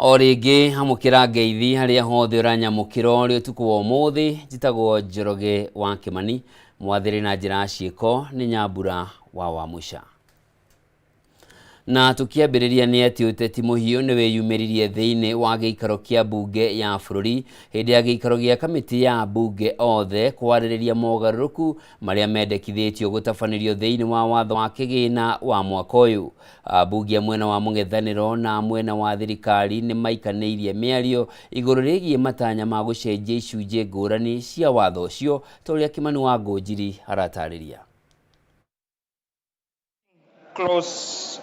O rĩngĩ amũkĩra ngeithi harĩa hothe ũranyamũkĩra ũrĩ ũtukũ wa ũmũthĩ. Njĩtagwo Njoroge wa Kĩmani, mwathĩrĩ na njĩra ya ciĩko nĩ Nyambura wa Wamũca. Na tũkĩambĩrĩria nĩ atĩ ũteti mũhiũ nĩ wĩyumĩririe thĩinĩ wa gĩikaro kĩa mbunge ya bũrũri hĩndĩ ya gĩikaro gĩa kamĩtĩ ya ambunge othe kwarĩrĩria mogarũrũku marĩa mendekithĩtio gũtabanĩrio thĩinĩ wa watho wa kĩgĩna wa mwaka ũyũ. Ambunge a mwena wa mũng'ethanĩro na mwena wa thirikari nĩ maikanĩirie mĩario igũrũ rĩgiĩ matanya ma gũcenjia icunjĩ ngũrani cia watho ũcio ta ũrĩa Kĩmani wa Ngũnjiri aratarĩria. Clause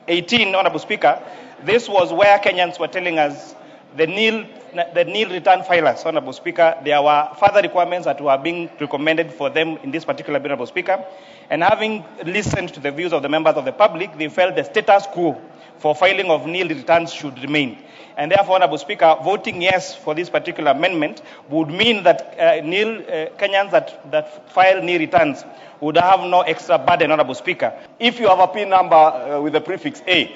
18, Honorable Speaker, this was where Kenyans were telling us the nil return filers, Honorable Speaker, there were further requirements that were being recommended for them in this particular bill, Honorable Speaker. And having listened to the views of the members of the public, they felt the status quo for filing of nil returns should remain. And therefore, Honorable Speaker, voting yes for this particular amendment would mean that nil Kenyans that file nil returns would have no extra burden, Honorable Speaker. If you have a PIN number with the prefix A,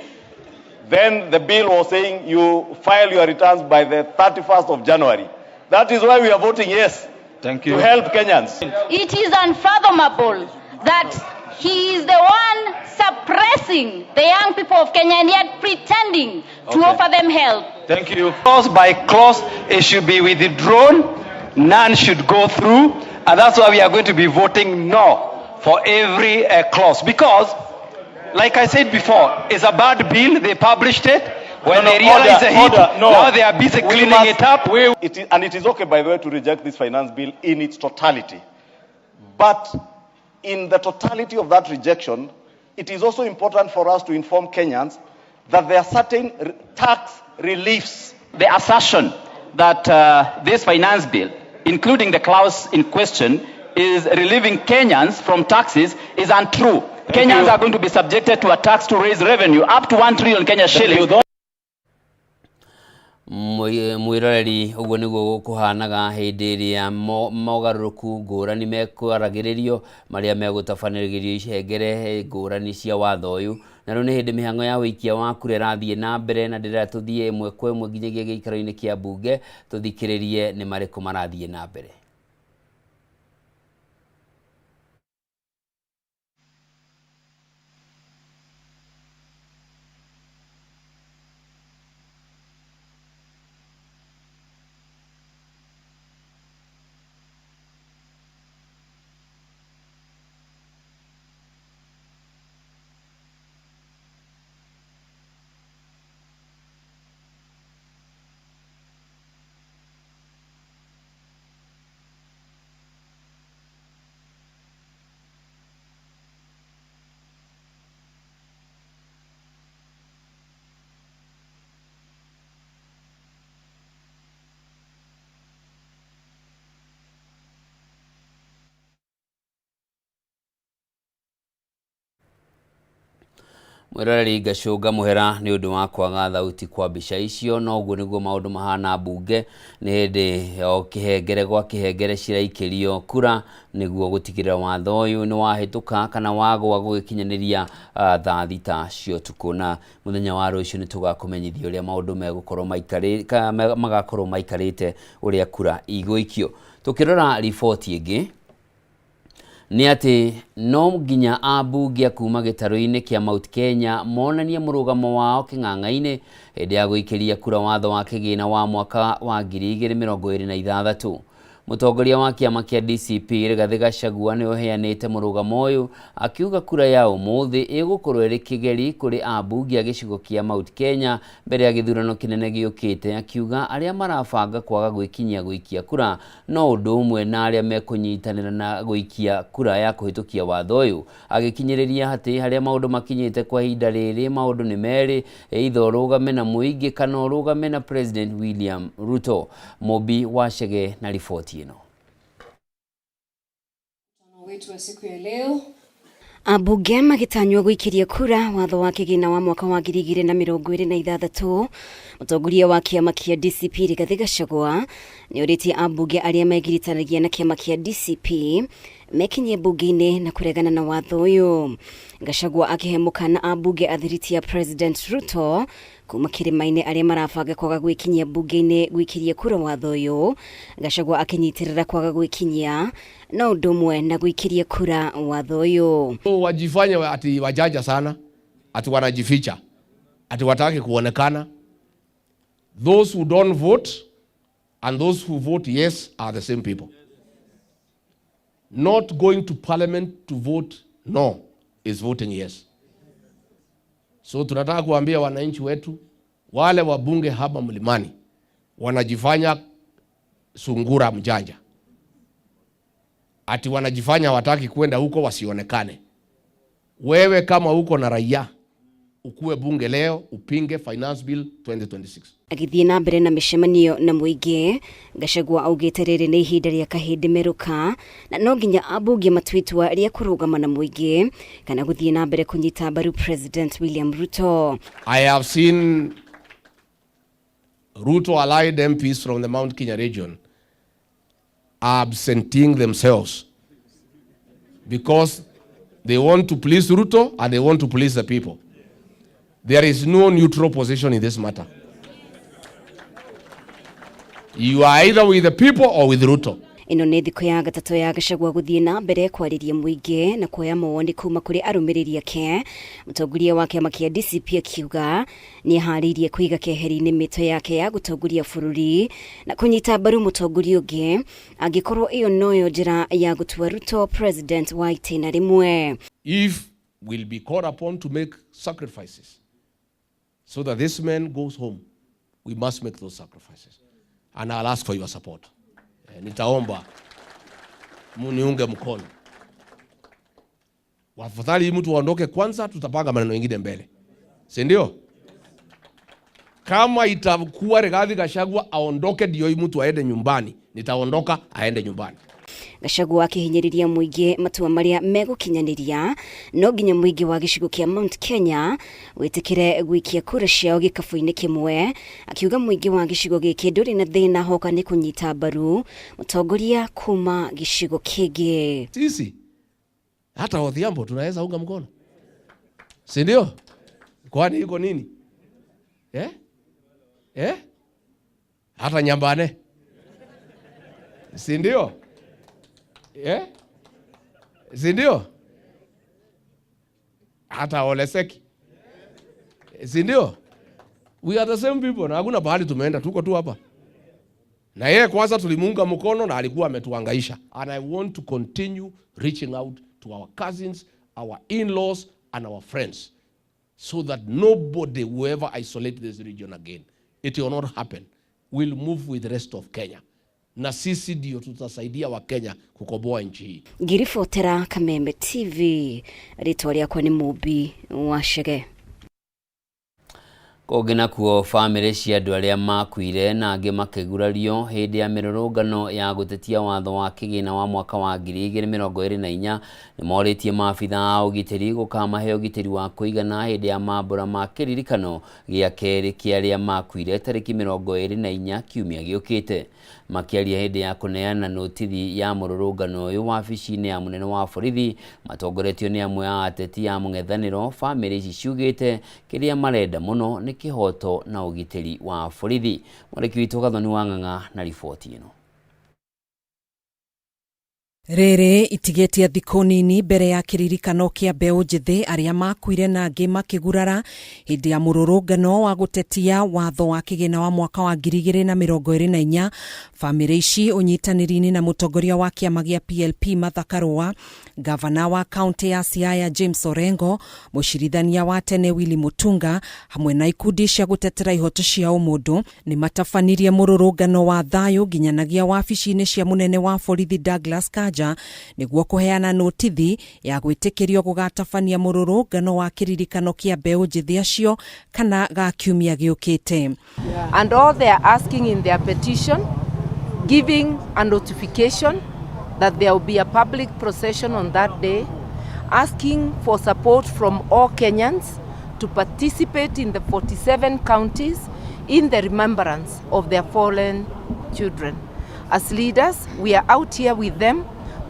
then the bill was saying you file your returns by the 31st of January. That is why we are voting yes. Thank you. To help Kenyans. It is unfathomable that he is the one suppressing the young people of Kenya and yet pretending to offer them help. Thank you. Clause by clause, it should be withdrawn. None should go through. And that's why we are going to be voting no for every clause. Because, like I said before, it's a bad bill. They published it. When No, they realized order, the hit, order, no. now they are busy We cleaning it up. And it is okay, by the way, to reject this finance bill in its totality. But in the totality of that rejection, it is also important for us to inform Kenyans that there are certain tax reliefs. The assertion that this finance bill, including the clause in question, is relieving Kenyans from taxes is untrue. Thank Kenyans you. are going to be subjected to a tax to raise revenue up to 1 trillion Kenya shillings. Mwĩroreri, ũguo nĩguo gũkũhanaga hĩndĩ ĩrĩa mogarũrũku ngũrani mekwaragĩrĩrio marĩa megũtabanĩrio ihengere ngũrani cia watho ũyũ. Na rĩu nĩ hĩndĩ mĩhang'o ya ũikia wa kura ĩrathiĩ na mbere, na ndĩrenda tũthiĩ ĩmwe kwa ĩmwe nginyagia gĩikaro-inĩ kĩa mbunge tũthikĩrĩrie nĩ marĩkũ marathiĩ na mbere. Mwĩroreri, ngacũnga mũhera nĩ ũndũ wa kwaga thauti kwa mbica icio, no ũguo nĩguo maũndũ mahana mbunge. Nĩ hĩndĩ o kĩhengere gwa kĩhengere ciraikĩrio kura nĩguo gũtigĩrĩra watho ũyũ nĩ wahĩtũka kana wagwa gũgĩkinyanĩria thaa 6 cia ũtukũ. Na mũthenya wa rũciũ nĩ tũgakũmenyithia ũrĩa maũndũ megũkorwo magakorwo maikarĩte ũrĩa kura igũikio. Tũkĩrora riboti ĩngĩ nĩ atĩ no nginya ambunge a kuma gĩtarũ-inĩ kĩa Mount Kenya monanie mũrũgamo wao kĩng'ang'a-inĩ hĩndĩ ya gũikĩria kura watho wa kĩgĩna wa mwaka wa 2026. Mũtongoria wa kĩama kĩa DCP Rigathĩ Gachagua nĩ ũheanĩte mũrũgamo ũyũ akiuga kura ya ũmũthĩ ĩgũkorwo ĩrĩ kĩgeri kũrĩ ambunge a gĩcigo kĩa Mount Kenya mbere ya gĩthurano kĩnene gĩũkĩte, akiuga arĩa marabanga kwaga gwĩkinyia gũikia kura no ũndũ ũmwe na arĩa mekũnyitanĩra na gũikia kura ya kũhĩtũkia watho ũyũ, agĩkinyĩrĩria atĩ harĩa maũndũ makinyĩte kwa ihinda rĩrĩ maũndũ nĩ merĩ, either ũrũgame na mũingĩ kana ũrũgame na President William Ruto. Mũmbi wa Chege na riboti ĩno. Wetu wa siku ya leo. Ambunge magĩtanywo gũikĩria kura watho wa kĩgĩna wa mwaka wa 2026. Mũtongoria wa kĩama kĩa DCP Rigathĩ Gachagua nĩ orĩtie ambunge arĩa megiritanagia na kĩama kĩa DCP mekinyie mbunge-inĩ na kũregana na watho ũyũ. Gachagua akĩhe mũkana ambunge a thiriti ya President Ruto. Kuma kĩrĩma-inĩ arĩa marabanga kwaga gwĩkinyia mbunge-inĩ gwĩkiria kura watho ũyũ. Gachagua akĩnyitĩrĩra kwaga gwĩkinyia no ũndũ ũmwe na gwĩkiria kura watho ũyũ. Wajifanye ati wajanja sana, ati wanajificha, ati wataki kuonekana. Those who don't vote and those who vote yes are the same people. Not going to parliament to vote no is voting yes. So tunataka kuambia wananchi wetu wale wabunge hapa mlimani wanajifanya sungura mjanja, ati wanajifanya wataki kwenda huko wasionekane. Wewe kama uko na raia ukuwe bunge leo upinge Finance Bill 2026. Agĩthiĩ na mbere na mĩcemanio na mũingĩ, Gachagua augĩte rĩrĩ nĩ ihinda rĩa kahĩndĩ merũka na no nginya ambunge matue itua rĩa kũrũgama na mũingĩ kana gũthiĩ na mbere kũnyita mbaru President William Ruto. I have seen Ruto allied MPs from the Mount Kenya region absenting themselves because they want to please Ruto and they want to please the people. There is no neutral position in this matter. You are either with the people or with Ruto. Ĩno nĩ thikũ ya gatatũ ya Gachagua gũthiĩ na mbere kwarĩria mũingĩ na kuoya mawoni kuma kũrĩ arũmĩrĩri ake. Mũtongoria wa kĩama kĩa DCP akiuga nĩ aharĩirie kũiga keheri-inĩ mĩto yake ya gũtongoria bũrũri na kũnyita mbaru mũtongoria ũngĩ angĩkorwo ĩyo noyo njĩra ya gũtua Ruto president wa itĩna rĩmwe. If we'll be called upon to make sacrifices so that this man goes home, we must make those sacrifices. And I'll ask for your support. Nitaomba muniunge mkono. Wafadhali mtu aondoke kwanza, tutapanga maneno mengine mbele, si ndio? Kama itakuwa Rigathi Gachagua aondoke ndio mtu aende nyumbani, nitaondoka aende nyumbani. Gachagua akĩhinyĩrĩria mũingĩ matua marĩa megũkinyanĩria no nginya mũingĩ wa gĩcigo kĩa Mount Kenya wĩtĩkĩre gũikia kura ciao gĩkabũ-inĩ kĩmwe, akiuga mũingĩ wa gĩcigo gĩkĩ ndũrĩ na thĩna hoka nĩ kũnyita mbaru mũtongoria kuma gĩcigo kĩngĩ. Sisi hata Odhiambo tunaweza unga mkono, si ndio? Kwani iko nini eh? Eh? Hata Nyambane, si ndio? Eh? Si ndio? Hata Oleseki, si ndio? We are the same people na hakuna pahali tumeenda, tuko tu hapa. Na yeye kwanza tulimuunga mkono na alikuwa ametuhangaisha. And I want to continue reaching out to our cousins, our in-laws and our friends so that nobody will ever isolate this region again. It will not happen. We'll move with the rest of Kenya. Na sisi ndio tutasaidia wa Kenya kukomboa nchi hii. Ngiribotera Kameme TV, rĩtwa rĩakwa nĩ Mũmbi wa Chege. Kũngĩ nakuo, bamĩrĩ cia andũ arĩa makuire na angĩ makĩgurario hĩndĩ ya mĩrũrũngano ya gũtetia watho wa kĩgĩna wa mwaka wa 2024 nĩmorĩtie maabitha a ũgitĩri gũkamahe ũgitĩri wa kũigana hĩndĩ ya mambũra ma kĩririkano gĩa kerĩ kĩa arĩa makuire tarĩki 24 kiumia gĩũkĩte. Makĩaria hĩndĩ ya kũneana notithi ya mũrũrũngano ũyũ wabici-inĩ ya mũnene wa borithi matongoretio nĩ amwe a ateti a mũng'ethanĩro, bamĩrĩ ici ciugĩte kĩrĩa marenda mũno nĩ kĩhoto na ũgitĩri wa borithi. Mwandĩki witũ Gathoni wa Ng'ang'a na riboti ĩno. Rĩrĩ itigĩtie thikũ nini mbere ya kĩririkano kĩa mbeũ njĩthĩ arĩa makuire na angĩ makĩgurara hĩndĩ ya mũrũrũngano wa gũtetia watho wa kĩgĩna wa mwaka wa 2024. Bamĩrĩ ici ũnyitanĩri-inĩ na mũtongoria wa kĩama gĩa PLP Martha Karua, gavana wa kaunti ya Siaya James Orengo, mũcirithania wa tene Willy Mutunga hamwe na ikundi cia gũtetera ihoto cia ũmũndũ nĩ matabanirie mũrũrũngano wa thayũ nginyanagia wabici-inĩ cia mũnene wa borithi Douglas Kanja nĩguo kũheana notithi ya gwĩtĩkĩrio gũgatabania mũrũrũngano wa kĩririkano kĩa mbeũ njĩthĩ acio kana ga kiumia gĩũkĩte. And all they are asking in their petition, giving a notification that there will be a public procession on that day, asking for support from all Kenyans to participate in the 47 counties in the remembrance of their fallen children. As leaders, we are out here with them,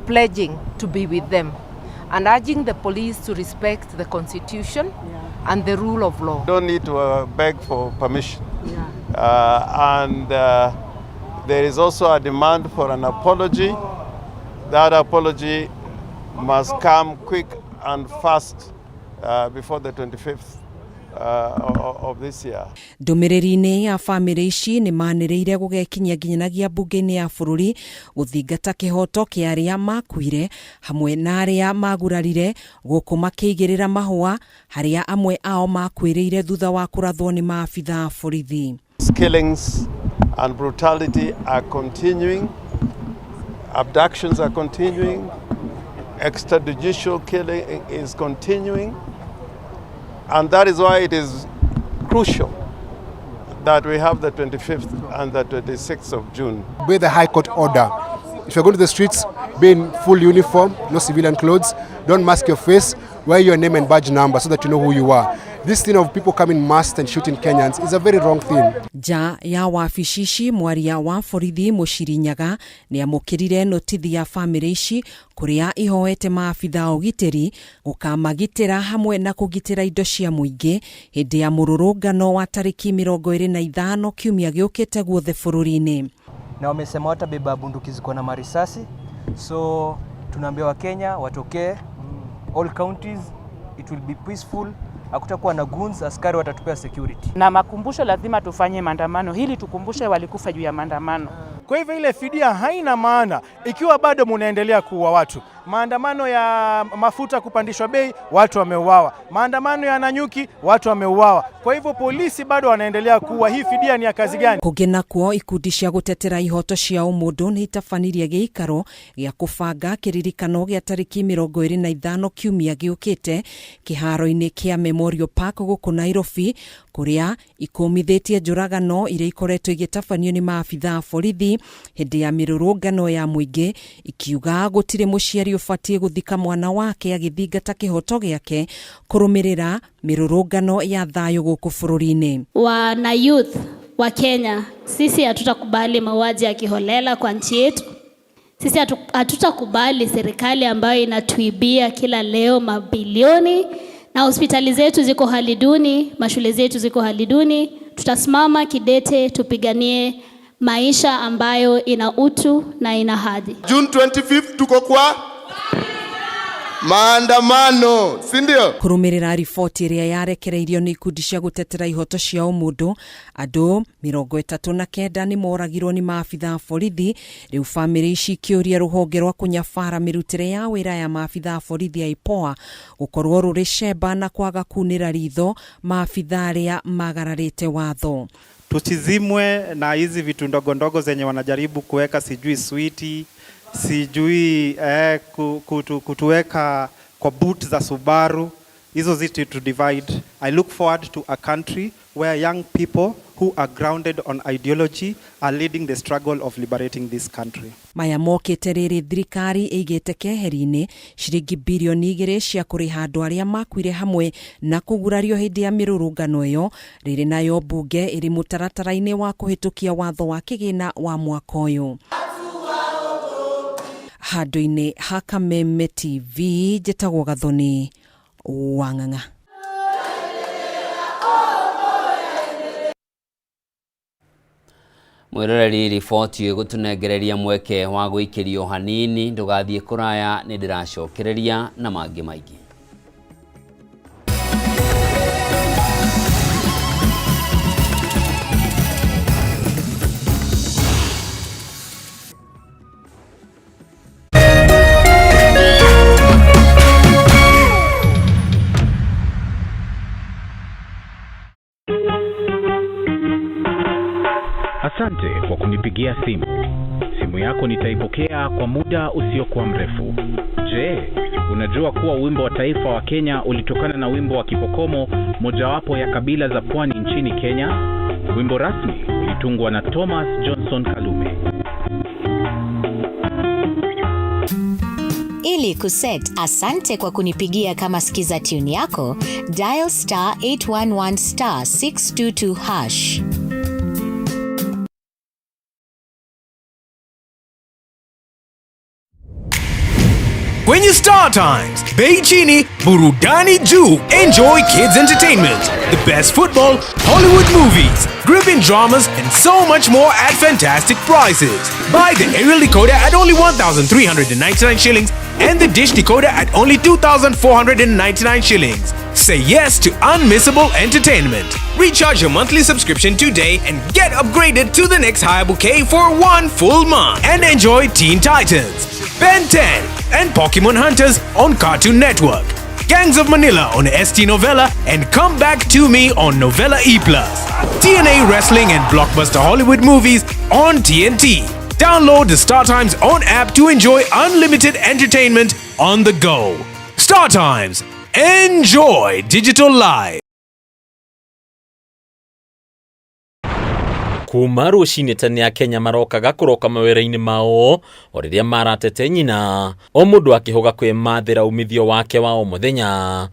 pledging to be with them. and urging the police to respect the Constitution and the rule of law. Don't need to beg for permission. And there is also a demand for an apology. That apology must come quick and fast before the 25th of this year. Ndũmĩrĩri-inĩ ya bamĩrĩ ici nĩ manĩrĩire gũgekinyia nginyanagia mbunge-inĩ ya bũrũri gũthingata kĩhoto kĩa arĩa makuire hamwe na arĩa magurarire, gũkũ makĩigĩrĩra mahũa harĩa amwe ao makuĩrĩire thutha wa kũrathwo nĩ maabitha a borithi. Killings and brutality are continuing, abductions are continuing, extrajudicial killing is continuing, and that is why it is crucial that we have the 25th and the 26th of June. Obey the High Court order. If you're going to the streets, be in full uniform, no civilian clothes, don't mask your face, wear your name and badge number so that you know who you are. This thing of people coming masked and shooting Kenyans is a very wrong thing. Nja ya wabici ici, mwaria wa borithi Mũciri Nyaga nĩ amũkĩrire notithi ya bamĩrĩ ici kũrĩa ihoete maabitha a ũgitĩri gũkamagitĩra hamwe na kũgitĩra indo cia mũingĩ hĩndĩ ya mũrũrũngano wa tarĩki 25 kiumia gĩũkĩte guothe bũrũri-inĩ. Na wamesema watabeba bunduki ziko na marisasi, so tunaambia Wakenya watokee all counties, it will be peaceful, hakutakuwa na goons, askari watatupea security. Na makumbusho, lazima tufanye maandamano ili tukumbushe walikufa juu ya maandamano. Kwa hivyo ile fidia haina maana ikiwa bado munaendelea kuua watu. Maandamano ya mafuta kupandishwa bei, watu wameuawa. Maandamano ya Nanyuki, watu wameuawa. Kwa hivyo polisi bado wanaendelea kuua. Hii fidia ni ya kazi gani? Kũngĩ nakuo, ikundi cia gũtetera ihoto cia ũmũndũ nĩ itabanirie gĩikaro gĩa kũbanga kĩririkano gĩa tarĩki 25 kiumia gĩũkĩte kĩharo-inĩ kĩa Memorial Park gũkũ Nairobi, kũrĩa ikũmithĩtie njũragano iria ikoretwo igĩtabanio nĩ maabitha a borithi hĩndĩ ya mĩrũrũngano ya mũingĩ, ikiuga gũtirĩ mũciari ũbatiĩ gũthika mwana wake agĩthingata kĩhoto gĩake kũrũmĩrĩra mĩrũrũngano ya thayũ gũkũ bũrũri-inĩ. Wana youth wa Kenya, sisi hatutakubali mauaji ya kiholela kwa nchi yetu. Sisi hatutakubali serikali ambayo inatuibia kila leo mabilioni, na hospitali zetu ziko hali duni, mashule zetu ziko hali duni. Tutasimama kidete tupiganie maisha ambayo ina utu na ina hadhi. June 25th tuko kwa maandamano, si ndio? Kũrũmĩrĩra riboti ĩrĩa yarekereirio nĩ ikundi cia gũtetera ihoto cia ũmũndũ, andũ 39 nĩ moragirwo nĩ maabitha a borithi. Rĩu bamĩrĩ ici ikĩũria rũhonge rwa kũnyabara mĩrutĩre ya wĩra ya maabitha a borithi ya IPOA gũkorwo rũrĩ cemba na kwaga kunĩra ritho maabitha arĩa magararĩte watho. Tusizimwe na hizi vitu ndogo ndogo zenye wanajaribu kuweka, sijui switi, sijui kutuweka kwa boot za Subaru, hizo ziti to divide. I look forward to a country where young people who are grounded on ideology are leading the struggle of liberating this country. Maya mokĩte rĩrĩ thirikari ĩigĩte keheri-inĩ ciringi birioni 2 cia kũrĩha andũ arĩa makuire hamwe na kũgurario hĩndĩ ya mĩrũrũngano ĩyo, rĩrĩ nayo mbunge ĩrĩ mũtaratara-inĩ wa kũhĩtũkia watho wa kĩgĩna wa mwaka ũyũ. Handũ-inĩ ha Kameme TV, njĩtagwo Gathoni Wang'ang'a. Mwiroreri, riboti ĩgũtũnengereria mweke wa gũikĩrio hanini, ndũgathiĩ kũraya, nĩ ndĩracokereria na mangĩ maingĩ. Asante kwa kunipigia simu. Simu yako nitaipokea kwa muda usiokuwa mrefu. Je, unajua kuwa wimbo wa taifa wa Kenya ulitokana na wimbo wa Kipokomo, mojawapo ya kabila za pwani nchini Kenya? Wimbo rasmi ulitungwa na Thomas Johnson Kalume. Ili kuset asante kwa kunipigia kama skiza tune yako, dial *811 *622#. Kwenye Star Times, bei chini, burudani juu. Enjoy kids entertainment, the best football, Hollywood movies, gripping dramas and so much more at fantastic prices. Buy the aerial decoder at only 1,399 shillings and the dish decoder at only 2,499 shillings. Say yes to unmissable entertainment. Recharge your monthly subscription today and get upgraded to the next higher bouquet for one full month. And enjoy Teen Titans, Ben 10, and Pokemon Hunters on Cartoon Network, Gangs of Manila on ST Novella, and Come Back to Me on Novella E+. TNA Wrestling and Blockbuster Hollywood movies on TNT. Download the StarTimes On app to enjoy unlimited entertainment on the go. StarTimes. Enjoy digital life. Kuma rũcinĩ tene Akenya marokaga kũroka mawĩra-inĩ mao o rĩrĩa maratete nyina, o mũndũ akĩhũga kwĩmathĩra umithio wake wa o mũthenya.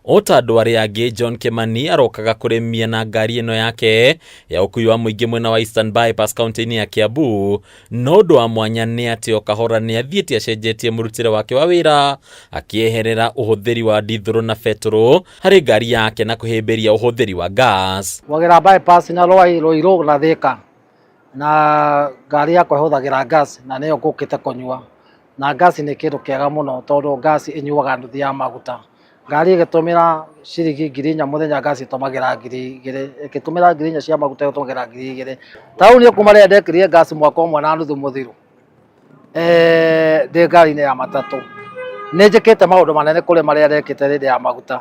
O ta andũ arĩa angĩ, John Kimani arokaga kũrĩmia na ngari ĩno yake ya ũkui wa mũingĩ mwena wa Eastern Bypass kaunti-inĩ ya Kiambu. No ũndũ wa mwanya nĩ atĩ o kahora nĩ athiĩte acenjetie mũrutĩre wake wa wĩra, akĩeherera ũhũthĩri wa ndithũrũ na betũrũ harĩ ngari yake na kũhĩmbĩria ũhũthĩri wa gas. Wagera bypass na rwai Ruiru na Thika na ngari yakwa ĩhũthagĩra gas na nĩyo ngũkĩte kũnyua, na gas nĩ kĩndũ kĩega mũno tondũ gas ĩnyuaga nuthu ya maguta. Ngari ĩgĩtũmĩra ciringi 4,000 mũthenya, gas ĩtũmagĩra 2,000, ĩgĩtũmĩra 4,000 cia maguta ĩtũmagĩra 2,000. Ta rĩu niĩ kuma rĩrĩa ndekĩrire gas mwaka ũmwe na nuthu mũthiru, ndĩ ngari-inĩ ya matatũ, nĩ njĩkĩte maũndũ manene kũrĩ marĩa ndekĩte hĩndĩ ya maguta.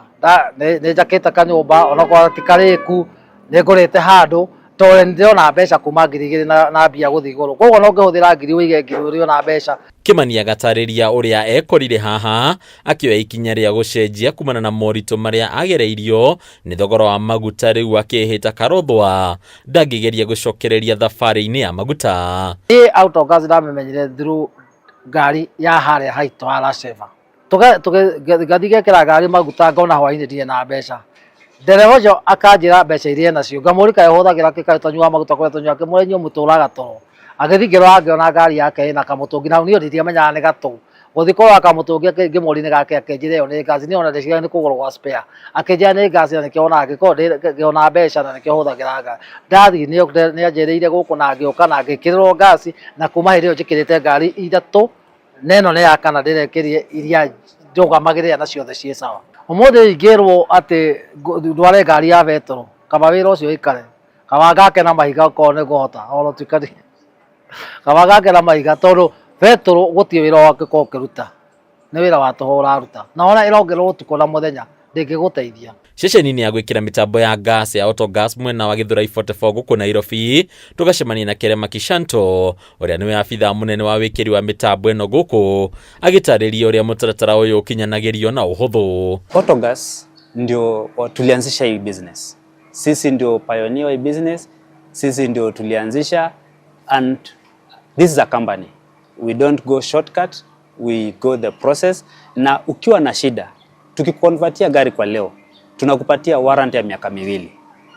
Nĩ njakĩte kanyũmba onakorwo ti karĩku, nĩ ngũrĩte handũ tondũ nĩ ndĩrona mbeca kuma 2,000 na mbia gũthiĩ igũrũ, koguo no ngĩhũthĩra 1,000 ũige 1,000 ũrĩona mbeca. Kimani agatarĩria ũrĩa ekorire haha akĩoya ikinya rĩa gũcenjia kumana na moritũ marĩa agereirio nĩ thogora wa maguta, rĩu akĩhĩta karothwa ndangĩgeria gũcokereria thabarĩ-inĩ ya maguta. Niĩ autogas ndamĩmenyire through ngari ya harĩa haitũ ha Lasheva. Ngathiĩ ngekĩra ngari maguta ngona hwainĩ ndirĩ na mbeca. Ndereba ũcio akanjĩra mbeca iria enacio, ngamũria kaĩ ũhũthagĩra kĩ, kaĩ ũtanyuaga maguta kũrĩa tũnyuaga, ngĩmũria inyuĩ mũtũraga toro. Agĩthiĩ ngĩrora ngĩona ngari yake ĩna kamũtũngi, na niĩ ndiamenyaga nĩ gatũ. Gũthiĩ kũrora kamũtũngi ngĩmũria nĩ gake, akĩnjĩra ĩyo nĩ ngasi, niĩ ona ndĩciragia nĩ kũgũrũ gwa spare. Akĩnjĩra nĩ ngasi na nĩkĩo onaga ngĩkorwo ngĩona mbeca na nĩkĩo hũthagĩra ngari. Ndathiĩ nĩ anjĩrĩire gũkũ na ngĩũka na ngĩkĩrĩrwo ngasi, na kuma hĩndĩ ĩyo njĩkĩrĩte ngari 3, na ĩno nĩ ya kana ndĩrekĩrire iria ndũgamagĩrĩra na ciothe ciĩ sawa. Ũmũthĩ ingĩrwo atĩ ndware ngari ya betũrũ, kaba wĩra ũcio ũikare, kaba ngake na mahiga okorwo nĩ ngũhota, ona ũtuĩka nĩ kaba ngake na mahiga, tondũ betũrũ gũtirĩ wĩra wangĩkorwo ũkĩruta, nĩ wĩra wa tũhũ ũraruta, na ona ĩrongererwo ũtukũ na mũthenya ndĩngĩgũteithia. Ceceni-inĩ ya gwĩkĩra mĩtambo ya gas ya Autogas mwena wa Githurai 44 gũkũ Nairobi, tũgacemania na Kerema Kishanto ũrĩa nĩwe abithaa mũnene wa wĩkĩri wa mĩtambo ĩno gũkũ, agĩtarĩria ũrĩa mũtaratara ũyũ ũkinyanagĩrio na ũhũthũ. Autogas ndio tulianzisha hii business. Sisi ndio pioneer wa hii business, sisi ndio tulianzisha, and this is a company. We don't go shortcut, we go the process. Na ukiwa na shida, tukikonvertia gari kwa leo, tunakupatia warranty ya miaka 2.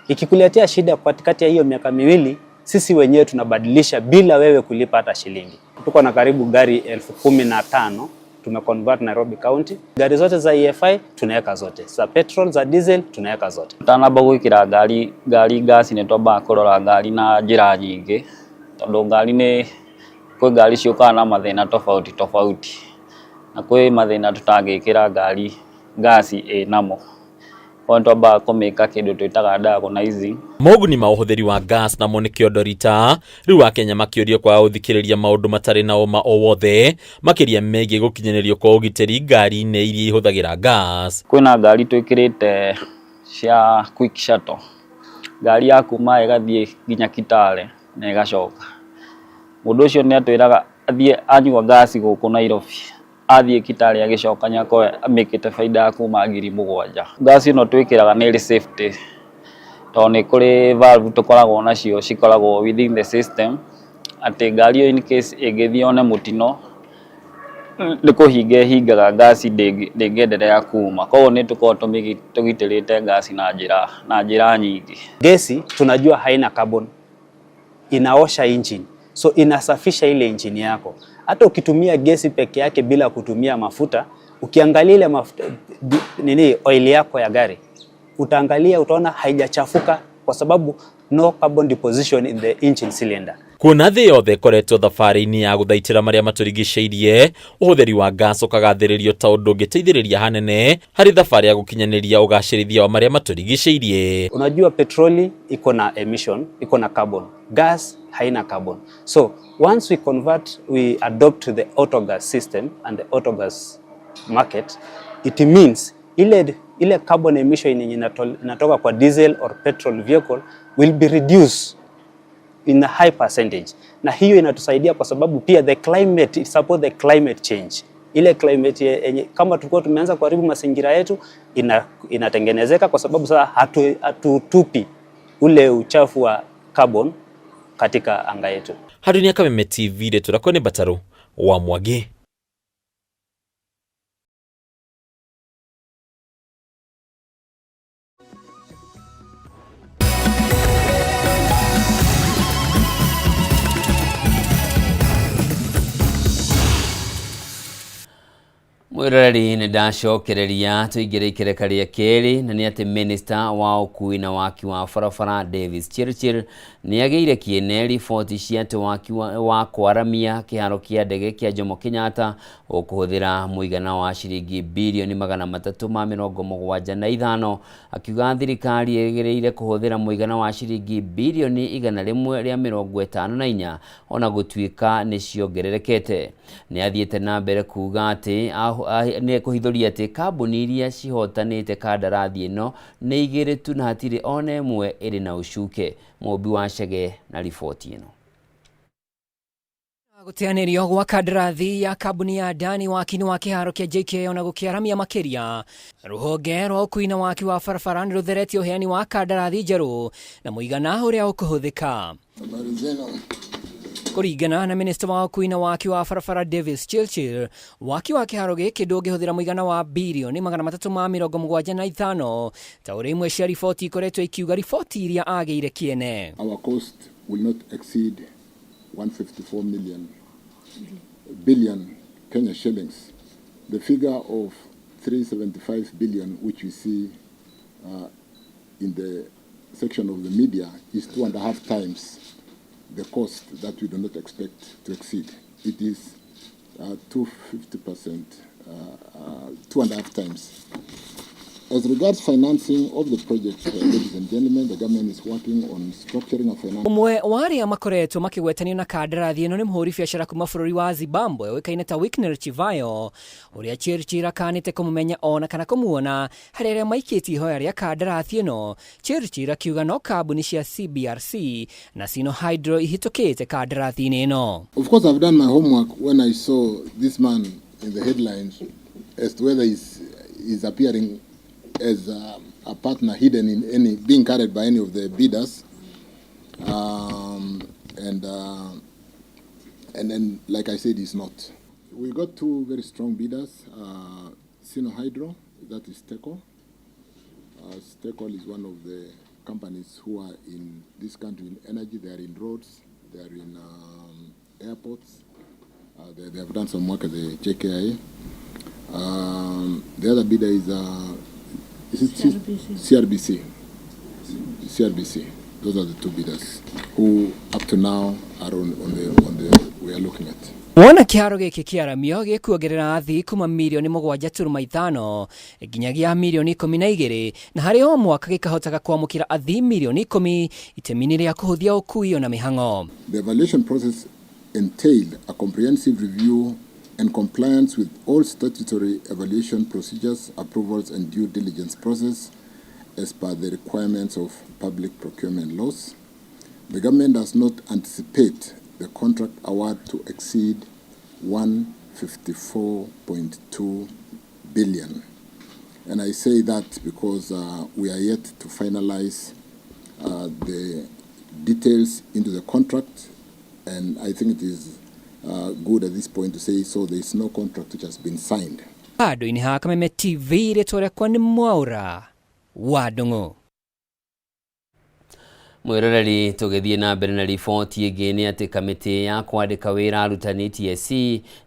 Ikikuletea shida katikati ya hiyo miaka 2, sisi wenyewe tunabadilisha bila wewe kulipa hata shilingi. Tuko na karibu gari 15,000 tumeconvert Nairobi County. Gari zote za EFI tunaweka zote, za petrol, za diesel tunaweka zote. Tutanamba gwikira ngari ngasi nĩ twambaga kũrora ngari na njĩra nyingĩ, tondũ ngari nĩ kwĩ ngari ciũkaga na mathĩna tofauti tofauti, na kwĩ mathĩna tũtangĩkĩra ngari ngasi ĩnamo. Koguo nĩ twambaga kũmĩka kĩndũ twĩtaga diagnosing. Moguni ma ũhũthĩri wa gas namo nĩ kĩondo rita, rĩu Akenya makĩũrio kwaga gũthikĩrĩria maũndũ matarĩ na ũma o wothe, makĩria megiĩ gũkinyanĩrio kwa ũgitĩri ngari-inĩ iria ihũthagĩra gas. Kwĩna ngari twĩkĩrĩte cia quick shuttle, ngari ya kuma ĩgathiĩ nginya Kitale na ĩgacoka. Mũndũ ũcio nĩ atwĩraga athiĩ anyua ngasi gũkũ Nairobi, athiĩ Kitale agĩcoka nĩ akorwo amĩkĩte baida ya kuma 7,000. Ngasi ĩno twĩkĩraga nĩ ĩrĩ safety, tondũ nĩ kũrĩ valve tũkoragwo nacio cikoragwo within the system, atĩ ngari ĩyo in case ĩngĩthiĩ yone mũtino nĩ kũhinga ĩhingaga ngasi ndĩngĩendelea kuma. Koguo nĩ tũkoragwo tũgitĩrĩte ngasi na njĩra nyingĩ. Gesi tunajua haina carbon, inaosha engine, so inasafisha ile engine yako. Hata ukitumia gesi peke yake bila kutumia mafuta, ukiangalia ile mafuta, nini oil yako ya gari, utaangalia utaona haijachafuka kwa sababu no carbon deposition in the engine cylinder. Kuona thĩ yothe ĩkoretwo thabarĩ-inĩ ya gũthaitĩra marĩa matũrigicĩirie, ũhũthĩri wa gas ũkagathĩrĩrio ta ũndũ ũngĩteithĩrĩria hanene harĩ thabarĩ ya gũkinyanĩria ũgacĩrithia wa marĩa matũrigicĩirie. Unajua petroli iko na emission, iko na carbon. Gas haina carbon. So once we convert, we adopt the autogas system and the autogas market, it means ile carbon emission yenye inatoka kwa diesel or petrol vehicle will be reduced in a high percentage. Na hiyo inatusaidia kwa sababu pia the climate, it support the climate change. Ile climate yenye kama tulikuwa tumeanza kuharibu mazingira yetu inatengenezeka kwa sababu sasa hatutupi ule uchafu wa carbon katika anga yetu. Handũ-inĩ ya Kameme TV rĩtwa rĩakwa nĩ Mbatarũ wa Mwangi. Mwiroreri nĩ ndacokereria tũingĩre ikereka rĩa kerĩ na nĩ atĩ minista wa ũkui na waki wa barabara Davis Chirchir nĩ agĩire kĩene riboti cia atĩ waki wa kwaramia kĩharo kĩa ndege kĩa Jomo Kenyatta ũkũhũthĩra mũigana wa ciringi birioni 375, akiuga thirikari ĩgĩrĩire kũhũthĩra mũigana wa ciringi birioni 154 ona gũtuĩka nĩ ciongererekete. Nĩ athiĩte na mbere kuuga atĩ nĩ kũhithũria atĩ kambuni iria cihotanĩte kandarathi ĩno nĩ igĩrĩ tu na hatirĩ ona ĩmwe ĩrĩ na ũcuke. Mũmbi wa Chege na riboti ĩno. Gũteanĩrio gwa kandarathi ya kambuni ya Dani waki-inĩ wa kĩharo kĩa JKIA ona gũkĩaramia makĩria. Rũhonge rwa ũkui na waki wa barabara nĩ rũtheretie ũheani wa kandarathi njerũ na mũigana ũrĩa ũkũhũthĩka. Kũringana na minista wa ũkui na waki wa barabara Davis Chirchir, waki wa kĩharo gĩkĩ ndũngĩhũthĩra mũigana wa birioni 375 ta ũrĩa imwe cia riboti ikoretwo ikiuga, riboti iria agĩire kĩene. Our cost will not exceed 154 billion Kenya shillings. The figure of 375 billion, which we see in the section of the media, is 2.5 times the cost that we do not expect to exceed. It is 250%, 2.5 times. As regards financing of the project, ladies and gentlemen, the government is working on structuring a finance. Ũmwe wa arĩa makoretwo makĩgwetanio na kandarathi ĩno nĩ mũhũri biacara kuma bũrũri wa Zimbabwe ũĩkaine ta Wicknell Chivayo, ũrĩa Chirchir akanĩte kũmũmenya ona kana kũmuona harĩ arĩa maikĩtie ihoya rĩa kandarathi ĩno. Chirchir akiuga no kambuni cia CBRC na Sinohydro ihĩtũkĩte kandarathi-inĩ ĩno. Of course, I've done my homework when I saw this man in the headlines as to whether he's appearing as a partner hidden in any, being carried by any of the bidders, and then, like I said, he's not. We got two very strong bidders, Sinohydro, that is Stecol. Stecol is one of the companies who are in this country in energy. They are in roads, they are in airports. They have done some work at the JKIA. The other bidder is CRBC. CRBC. CRBC. Those are the two bidders who up to now are on the we are looking at. Wona kĩharo gĩkĩ kĩaramio gĩkuongerera athii kuma mirioni 7.5 nginyagia mirioni 12, na harĩ o mwaka gĩkahotaga kwamũkĩra athii mirioni 10 itemi-inĩ rĩa kũhũthia ũkui ona mĩhang'o. The evaluation process entailed a comprehensive review and compliance with all statutory evaluation procedures, approvals and due diligence process as per the requirements of public procurement laws. The government does not anticipate the contract award to exceed 154.2 billion. And I say that because we are yet to finalize the details into the contract, and I think it is good at this point to say so there is no contract which has been signed. Handũ-inĩ ha Kameme TV rĩtwa rĩakwa nĩ Mwaũra wa Ndung'u. Mwĩroreri, tũgĩthiĩ na mbere na riboti ĩngĩ nĩ atĩ kamĩtĩ ya kwandĩka wĩra arutani TSC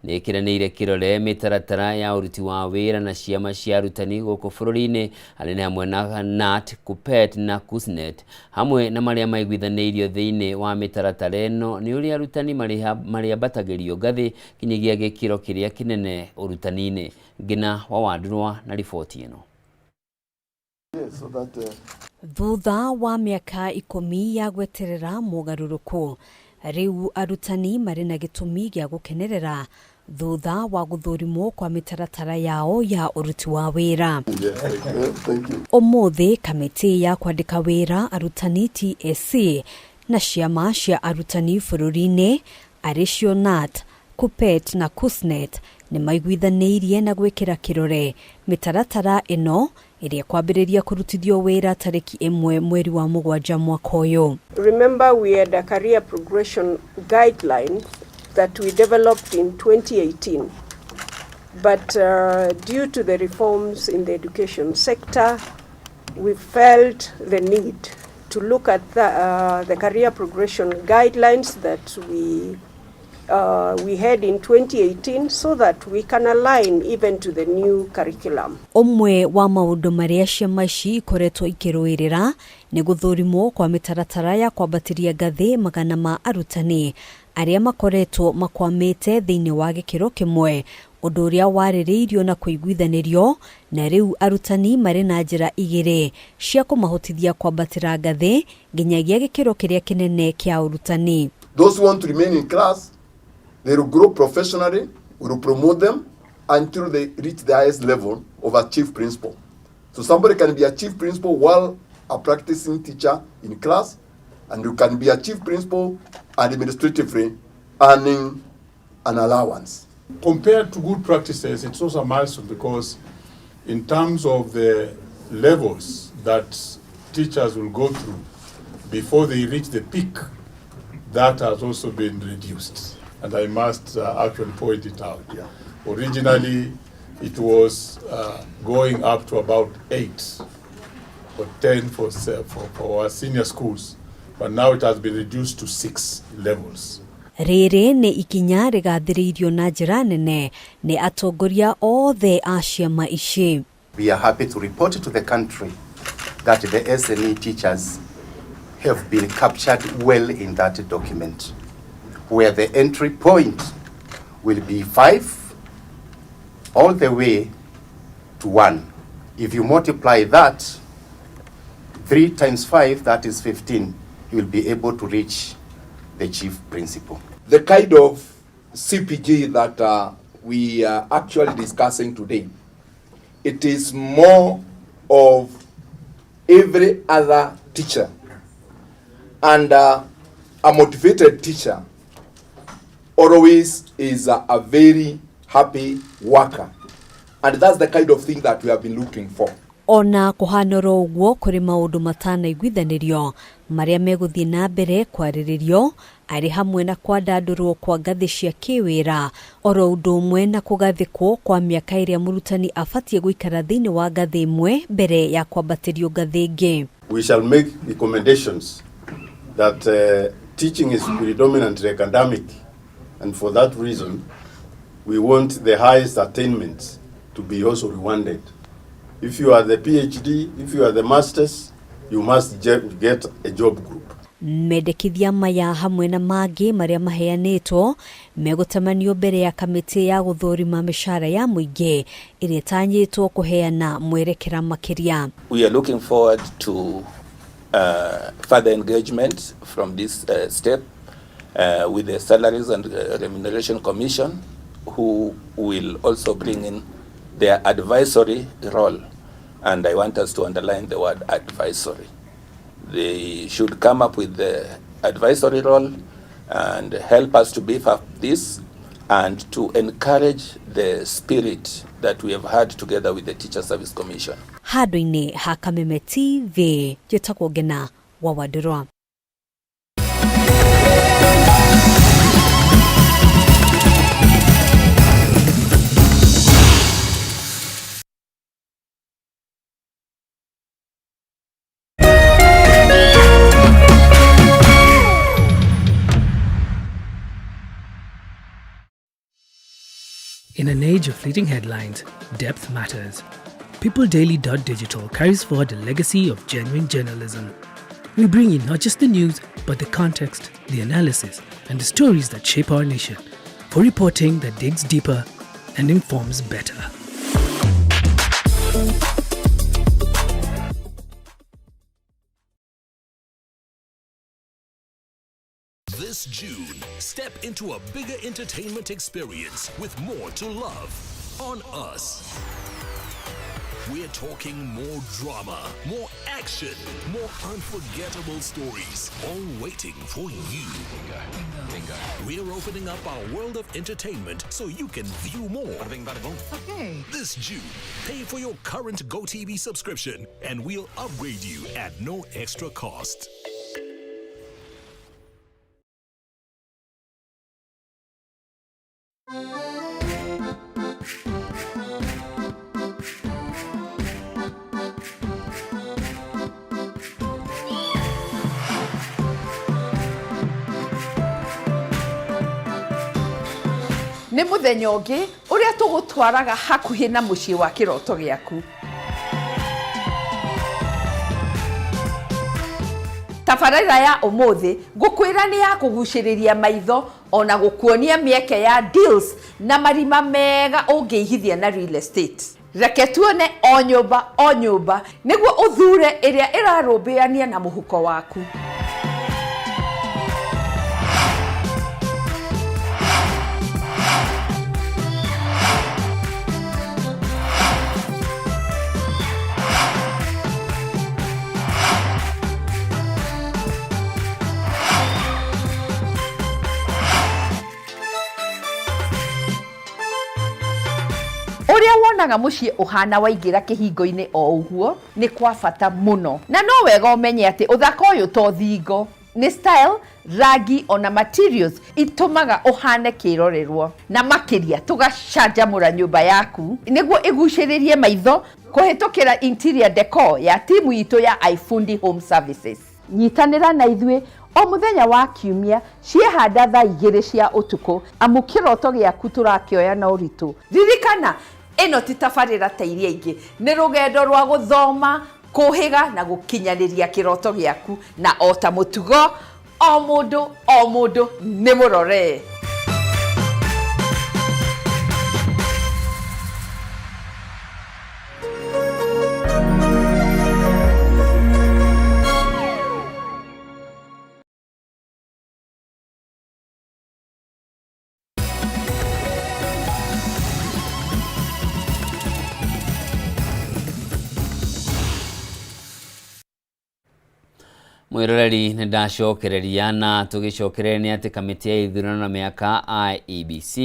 nĩ ĩkĩranĩire kĩrore mĩtaratara ya ũruti wa wĩra na ciama cia arutani gũkũ bũrũri-inĩ arĩa nĩ hamwe na KNUT, KUPPET na KUSNET. Hamwe na marĩa maiguithanĩirio thĩinĩ wa mĩtaratara ĩno nĩ ũrĩa arutani marĩambatagĩrio ngathĩ kinyagia gĩkĩro kĩrĩa kĩnene ũrutani-inĩ. Ngina wa Wandurwa na riboti ĩno. Thutha wa mĩaka 10 ya gweterera mũgarũrũku, rĩu arutani marĩ na gĩtũmi gĩa gũkenerera thutha wa gũthũrimwo kwa mĩtaratara yao ya ũruti wa wĩra. Ũmũthĩ kamĩtĩ ya kwandĩka wĩra arutani TSC na ciama cia arutani bũrũri-inĩ arĩ cio KNUT, KUPPET na KUSNET nĩ maiguithanĩirie na gwĩkĩra kĩrore mĩtaratara ĩno ĩrĩa kwambĩrĩria kũrutithio wĩra tarĩki 1 mweri wa 7 mwaka ũyũ. Remember, we had a career progression guideline that we developed in 2018, but due to the reforms in the education sector, we felt the need to look at the career progression guidelines that we had in 2018 so that we can align even to the new curriculum. Ũmwe wa maũndũ marĩa ciama ici ikoretwo ikĩrũĩrĩra nĩ gũthũrimwo kwa mĩtaratara ya kwambatĩria ngathĩ magana ma arutani arĩa makoretwo makwamĩte thĩinĩ wa gĩkĩro kĩmwe, ũndũ ũrĩa warĩrĩirio na kũiguithanĩrio, na rĩu arutani marĩ na njĩra igĩrĩ cia kũmahotithia kwambatĩra ngathĩ nginyagia gĩkĩro kĩrĩa kĩnene kĩa ũrutani. Those who want to remain in class, they will grow professionally, we will promote them until they reach the highest level of a chief principal. So somebody can be a chief principal while a practicing teacher in class, and you can be a chief principal administratively earning an allowance. Compared to good practices, it's also a milestone because in terms of the levels that teachers will go through before they reach the peak, that has also been reduced. And I must actually point it out. Yeah. Originally, it was going up to about 8 or 10 for our senior schools, but now it has been reduced to 6 levels. Rĩrĩ nĩ ikinya rĩgathĩrĩirio na njĩra nene nĩ atongoria othe a ciama ici. We are happy to report to the country that the SNE teachers have been captured well in that document, where the entry point will be 5 all the way to 1. If you multiply that, 3 times 5, that is 15, you will be able to reach the chief principal. The kind of CPG that we are actually discussing today, it is more of every other teacher, and a motivated teacher always is a very happy worker, and that's the kind of thing that we have been looking for. Ona kuhana ũguo kũrĩ maũndũ matanaiguithanĩrio marĩa megũthiĩ na mbere kwarĩrĩrio arĩ hamwe na kwandandũrwo kwa ngathĩ cia kĩwĩra oro ũndũ ũmwe na kũgathĩkwo kwa mĩaka ĩrĩa mũrutani abatiĩ gũikara thĩinĩ wa ngathĩ ĩmwe mbere ya kwambatĩrio ngathĩ ĩngĩ. We shall make recommendations that teaching is predominantly academic, and for that reason we want the highest attainments to be also rewarded. If you are the PhD, if you are the masters, you must get a job group. Mendekithia maya hamwe na mangĩ marĩa maheanĩtwo megũtamanio mbere ya kamĩtĩ ya gũthũrima mĩcara ya mũingĩ ĩrĩa ĩtanyĩtwo kũheana mwerekera makĩria. We are looking forward to further engagement from this step with the Salaries and Remuneration Commission, who will also bring in their advisory role, and I want us to underline the word advisory. They should come up with the advisory role and help us to beef up this and to encourage the spirit that we have had together with the Teacher Service Commission. Handũ-inĩ ha Kameme TV, njĩtagwo Ngena wa Wandũrwa. In an age of fleeting headlines, depth matters. PeopleDaily.digital carries forward a legacy of genuine journalism. We bring you not just the news, but the context, the analysis, and the stories that shape our nation for reporting that digs deeper and informs better. This June, step into a bigger entertainment experience with more to love on us. We're talking more drama, more action, more unforgettable stories, all waiting for you. We're opening up our world of entertainment so you can view more. Okay. This June, pay for your current GoTV subscription and we'll upgrade you at no extra cost. Nĩ mũthenya ũngĩ ũrĩa tũgũtwaraga hakuhĩ na mũciĩ wa kĩroto gĩaku. Tabarĩra ya ũmũthĩ ngũkwĩra nĩ ya kũgucĩrĩria maitho ona gũkuonia mĩeke ya deals na marima mega ũngĩigithia na real estate. Reke tuone o nyũmba o nyũmba nĩguo ũthure ĩrĩa ĩrarũmbũyania na mũhuko waku. Ũrĩa wonaga mũciĩ ũhana waingĩra kĩhingo-inĩ o ũguo nĩ kwa bata mũno, na no wega ũmenye atĩ ũthaka ũyũ to thingo, nĩ style, rangi ona materials itũmaga ũhane kĩrorerwo, na makĩria tũgacanjamũra nyũmba yaku nĩguo ĩgucĩrĩrie maitho kũhĩtũkĩra interior decor ya timu itũ ya iFundi Home Services. Nyitanĩra na ithuĩ o mũthenya wa kiumia ciehanda thaa 2 cia ũtukũ, amu kĩroto gĩaku tũrakĩoya na ũritũ. Ririkana, ĩno ti tabarĩra ta iria ingĩ, nĩ rũgendo rwa gũthoma, kũhĩga na gũkinyanĩria kĩroto gĩaku, na o ta mũtugo o mũndũ o mũndũ nĩ mũrore. Mwiroreri nĩ ndacokereria na tũgĩcokereria nĩ atĩ kamĩtĩ ya ithurano na mĩaka IEBC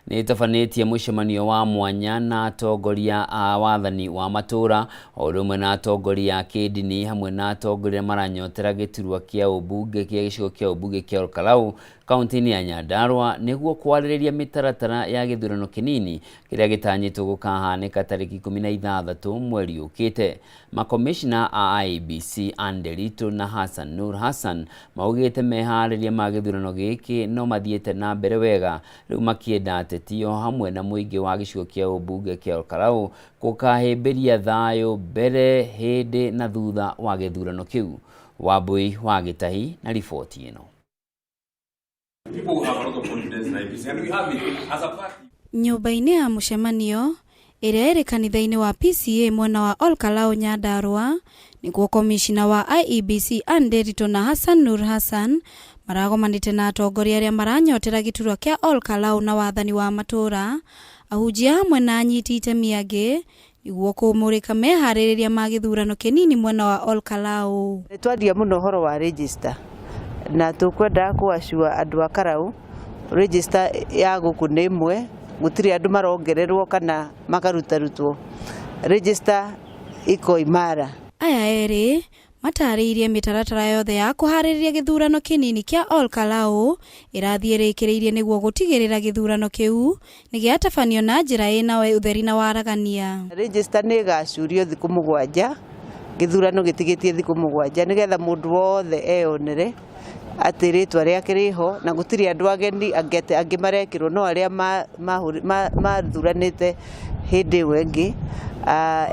nĩ ĩtabanĩtie mũcemanio wa mwanya na atongoria a wathani wa matũra o ũndũ ũmwe na atongoria a kĩndini hamwe na atongoria maranyotera gĩturwa kĩa ũmbunge kĩa gĩcigo kĩa ũmbunge kĩa Olkalau kaunti-inĩ ya Nyandarua nĩguo kwarĩrĩria mĩtaratara ya gĩthurano kĩnini kĩrĩa gĩtanyĩtwo gũkahanĩka tarĩki 16 mweri ũkĩte. Makomishna a IEBC Anne Nderitu na Hassan Nur Hassan maugĩte meharĩria ma gĩthurano gĩkĩ no mathiĩte na mbere wega, rĩu makĩenda ateti o hamwe na mũingĩ wa gĩcigo kĩa ũmbunge kĩa Olkalau gũkahĩmbĩria thayũ mbere, hĩndĩ na thutha wa gĩthurano kĩu. Wambui wa Gĩtahi na riboti ĩno. Nyũmba-inĩ ya mũcemanio ĩrĩa ĩrĩ kanitha-inĩ wa PCA mwena wa Olkalau Nyandarua nĩguo komishina wa IEBC Anne Nderitu na Hassan Nur Hassan maragomanĩte na atongoria arĩa maranyotera gĩturwa kĩa Olkalau na wathani wa matũra, ahunjia hamwe na anyiti itemi angĩ nĩguo kũmũrĩka meharĩrĩria ma gĩthurano kĩnini mwena wa Olkalau. Nĩ twaria mũno ũhoro wa register na tũkwendaga kũacua andũ a Karau register ya gũkũ nĩ ĩmwe, gũtirĩ andũ marongererwo kana makarutarutwo. Register iko imara. Aya erĩ matarĩirie mĩtaratara yothe ya kũharĩrĩria gĩthurano kĩnini kĩa Olkalau ĩrathiĩ ĩrĩkĩrĩirie nĩguo gũtigĩrĩra gĩthurano kĩu nĩ gĩatabanio na njĩra ĩna ũtheri na waragania. Register nĩ ĩgacurio thikũ 7, gĩthurano gĩtigĩtie thikũ 7 nĩgetha mũndũ wothe eyonere Atĩ rĩtwa rĩake rĩho na gũtirĩ andũ ageni angĩ marekĩrwo no arĩa mathuranĩte hĩndĩ ĩyo ĩngĩ,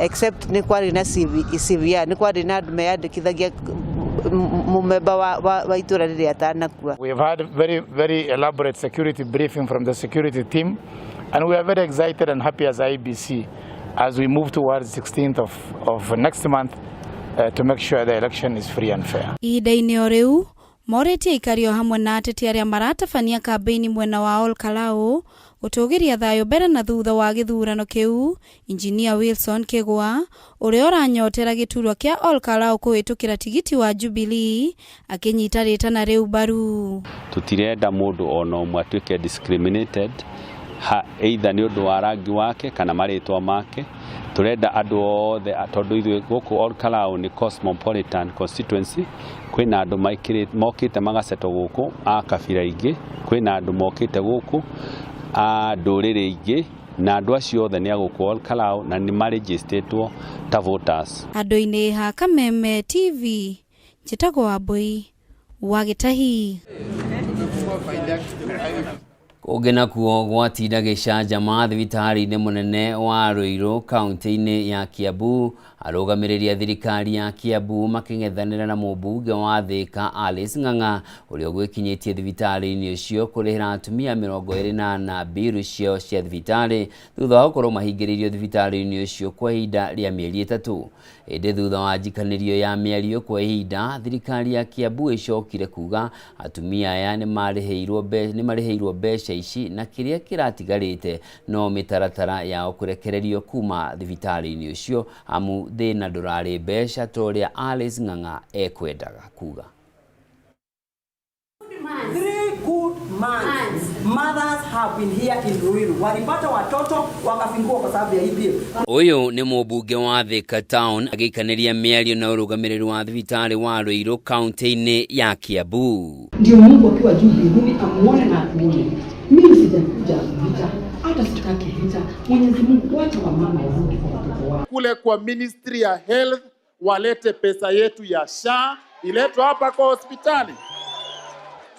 except nĩ kwarĩ na CVR, nĩ kwarĩ na andũ meyandĩkithagia mumemba wa itũra rĩrĩa atanakua. We have had very, very elaborate security briefing from the security team, and we are very excited and happy as IEBC as we move towards 16th of next month to make sure the election is free and fair. Ihinda-inĩ o rĩu morĩtie aikari o hamwe na ateti arĩa maratabania kambĩini mwena wa Ol Kalou gũtũgĩria thayũ mbere na thutha wa gĩthurano kĩu. Injinia Wilson Kĩgwa, ũrĩa ũranyotera gĩturwa kĩa Ol Kalou kũhĩtũkĩra tigiti wa Jubilee, akĩnyita rĩtana rĩu mbaru. Tutirenda mũndũ ona ũmwe atuĩke discriminated ha either nĩ ũndũ wa rangi wake kana marĩtwa make. Turenda andũ othe, tondũ ithuĩ gũkũ Ol Kalou nĩ cosmopolitan constituency, kwĩna andũ mokĩte magasetwo gũkũ a kabira ingĩ, kwĩna andũ mokĩte gũkũ a ndũrĩrĩ ingĩ, na andũ acio othe nĩ a gũkũ Ol Kalou na nĩ marĩnjĩstĩtwo ta voters. Handũ-inĩ ha Kameme TV, njĩtagwo Wambui wa Gĩtahi. Kũngĩ nakuo gwatinda gĩcanjama thibitarĩ-inĩ mũnene wa Ruiru kaunti-inĩ ya Kiambu, arũgamĩrĩri a thirikari ya Kiambu makĩng'ethanĩra na mũmbunge wa Thika Alice Ng'ang'a, ũrĩa ũgwĩkinyĩtie thibitarĩ-inĩ ũcio kũrĩhĩra atumia 24 mbiru ciao cia thibitarĩ thutha wa gũkorwo mahingĩrĩirio thibitarĩ-inĩ ũcio kwa ihinda rĩa mĩeri 3. Ĩndĩ thutha wa njikanĩrio ya mĩario kwa ihinda, thirikari ya Kiambu ĩcokire kuga atumia aya nĩ marĩhĩirwo mbeca ici na kĩrĩa kĩratigarĩte no mĩtaratara yao kũrekererio kuma thibitarĩ-inĩ ũcio, amu thĩna ndũrarĩ mbeca ta ũrĩa Alice Ng'ang'a ekwendaga kuga. 3 good months. Mothers have been here in Ruiru. Walipata watoto wakafungua kwa sababu ya hii bill. Ũyũ nĩ mũmbunge wa Thika Town agĩikanĩria mĩario na ũrũgamĩrĩri wa thibitarĩ wa Ruiru kaunti-inĩ ya Kiambu. Ndio Mungu akiwa juu mbinguni amuone na akuone. Mimi sijakuja vita, hata sitaki vita. Mwenyezi Mungu, wacha wamama warudi kwa watoto wao. Kule kwa Ministry ya Health walete pesa yetu ya SHA iletwe hapa kwa hospitali,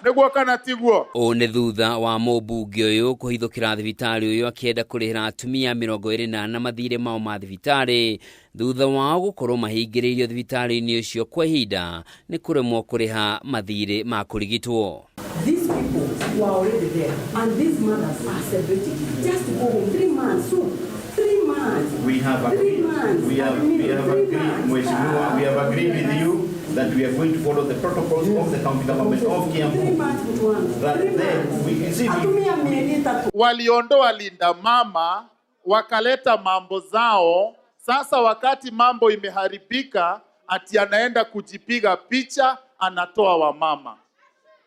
nĩguo kana tiguo? Ũũ nĩ thutha wa mũmbunge ũyũ kũhithũkĩra thibitarĩ ũyũ akĩenda kũrĩhĩra atumia 24 mathirĩ mao ma thibitarĩ thutha wao gũkorwo mahingĩrĩirio thibitarĩ-inĩ ũcio kwa ihinda nĩ kũremwo kũrĩha mathirĩ ma kũrigitwo. These people were already there and these mothers are celebrating. Just to go home 3 months. So 3 months. We have Three agreed. months. We have Three agreed, months. Mheshimiwa, we have agreed with you that we are going to follow the protocols of the county government of Three Kiambu. months, mtu wangu. That Three then months. we can see Atumia miezi 3. Waliondoa Linda Mama wakaleta mambo zao. Sasa wakati mambo imeharibika, ati anaenda kujipiga picha, anatoa wamama.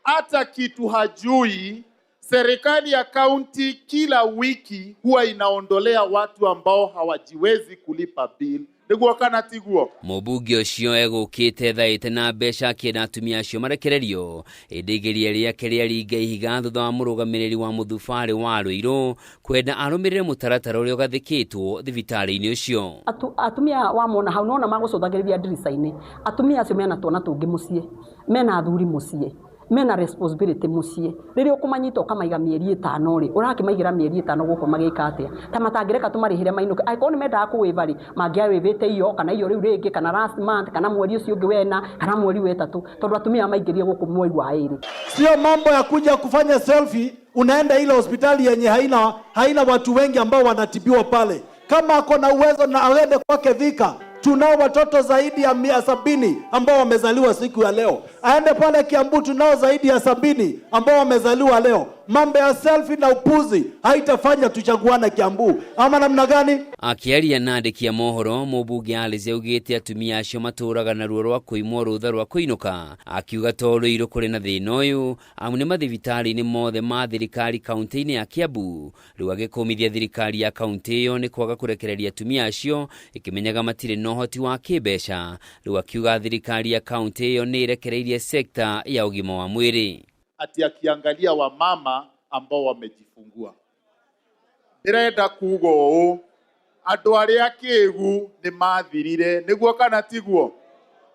Hata kitu hajui. Serikali ya kaunti kila wiki huwa inaondolea watu ambao hawajiwezi kulipa bill. Nĩguo kana tiguo? Mũmbunge ũcio egũkĩte thaĩte na mbeca akĩenda atumia acio marekererio, ĩndĩ igeria rĩake rĩaringa ihiga thutha wa mũrũgamĩrĩri wa mũthubarĩ wa Ruiru kwenda arũmĩrĩre mũtaratara ũrĩa ũgathĩkĩtwo thibitarĩ-inĩ ũcio. Atumia wamona hau nona magũcũthagĩrĩria ndirica-inĩ, atumia acio mena twana tũngĩ mũciĩ, mena athuri mũciĩ, mena responsibility mũciĩ. Rĩrĩa ũkũmanyita ũkamaiga mĩeri 5 rĩ, ũrakĩmaigĩra mĩeri 5 gũkũ magĩka atĩa? Ta matangĩreka tũmarĩhĩre mainũke, angĩkorwo nĩ mendaga kũwĩva rĩ, mangĩawĩvĩte iyo kana iyo rĩu rĩngĩ, kana last month, kana mweri ũcio ũngĩ wena, kana mweri wa 3, tondũ atumia maingĩrie gũkũ mweri wa 2. Sio mambo ya kuja kufanya selfie, unaenda ile hospitali yenye haina watu wengi ambao wanatibiwa pale. Kama ako na uwezo na aende kwake Thika, tunao watoto zaidi ya 170 ambao wamezaliwa siku ya leo. Aende pale Kiambu, tunao zaidi ya 70 ambao wamezaliwa leo. Mambo ya selfie na upuzi haitafanya tuchaguane Kiambu, ama namna gani? Akĩaria na andĩki a mohoro, mũmbunge Alice augĩte atumia acio matũraga na ruo rwa kũimwo rũtha rwa kũinũka, akiuga to Ruiru kũrĩ na thĩna ũyũ, amu nĩ mathibitarĩ-inĩ mothe ma thirikari kaunti-inĩ ya Kiambu. Rĩu agĩkũmithia thirikari ya kaunti ĩyo nĩ kwaga kũrekereria atumia acio ĩkĩmenyaga matirĩ na ũhoti wa kĩmbeca. Rĩu akiuga thirikari ya kaunti ĩyo nĩ ĩrekereirie sekta ya ũgima wa mwĩrĩ. Ati akiangalia wamama ambao wamejifungua. Ndĩrenda kuga ũũ, andũ arĩa akĩgu nĩ mathirire, nĩguo kana tiguo?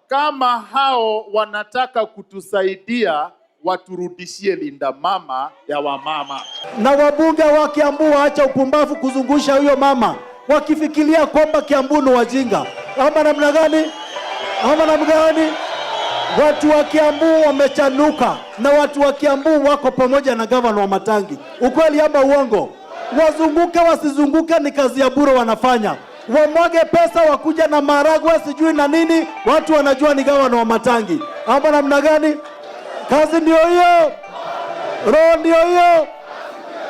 Kama hao wanataka kutusaidia, waturudishie Linda Mama ya wamama. Na wabunge wa Kiambu waache upumbavu kuzungusha huyo mama, wakifikiria kwamba Kiambu ni wajinga. Ama namna gani? Ama namna gani? Watu wa Kiambu wamechanuka na watu wa Kiambu wako pamoja na gavana Wamatangi. Ukweli ama uongo? Wazunguke wasizunguke, ni kazi ya bure wanafanya. Wamwage pesa, wakuja na maragwe sijui na nini, watu wanajua ni gavana Wamatangi. Ama namna gani? Kazi ndio hiyo, roho ndio hiyo.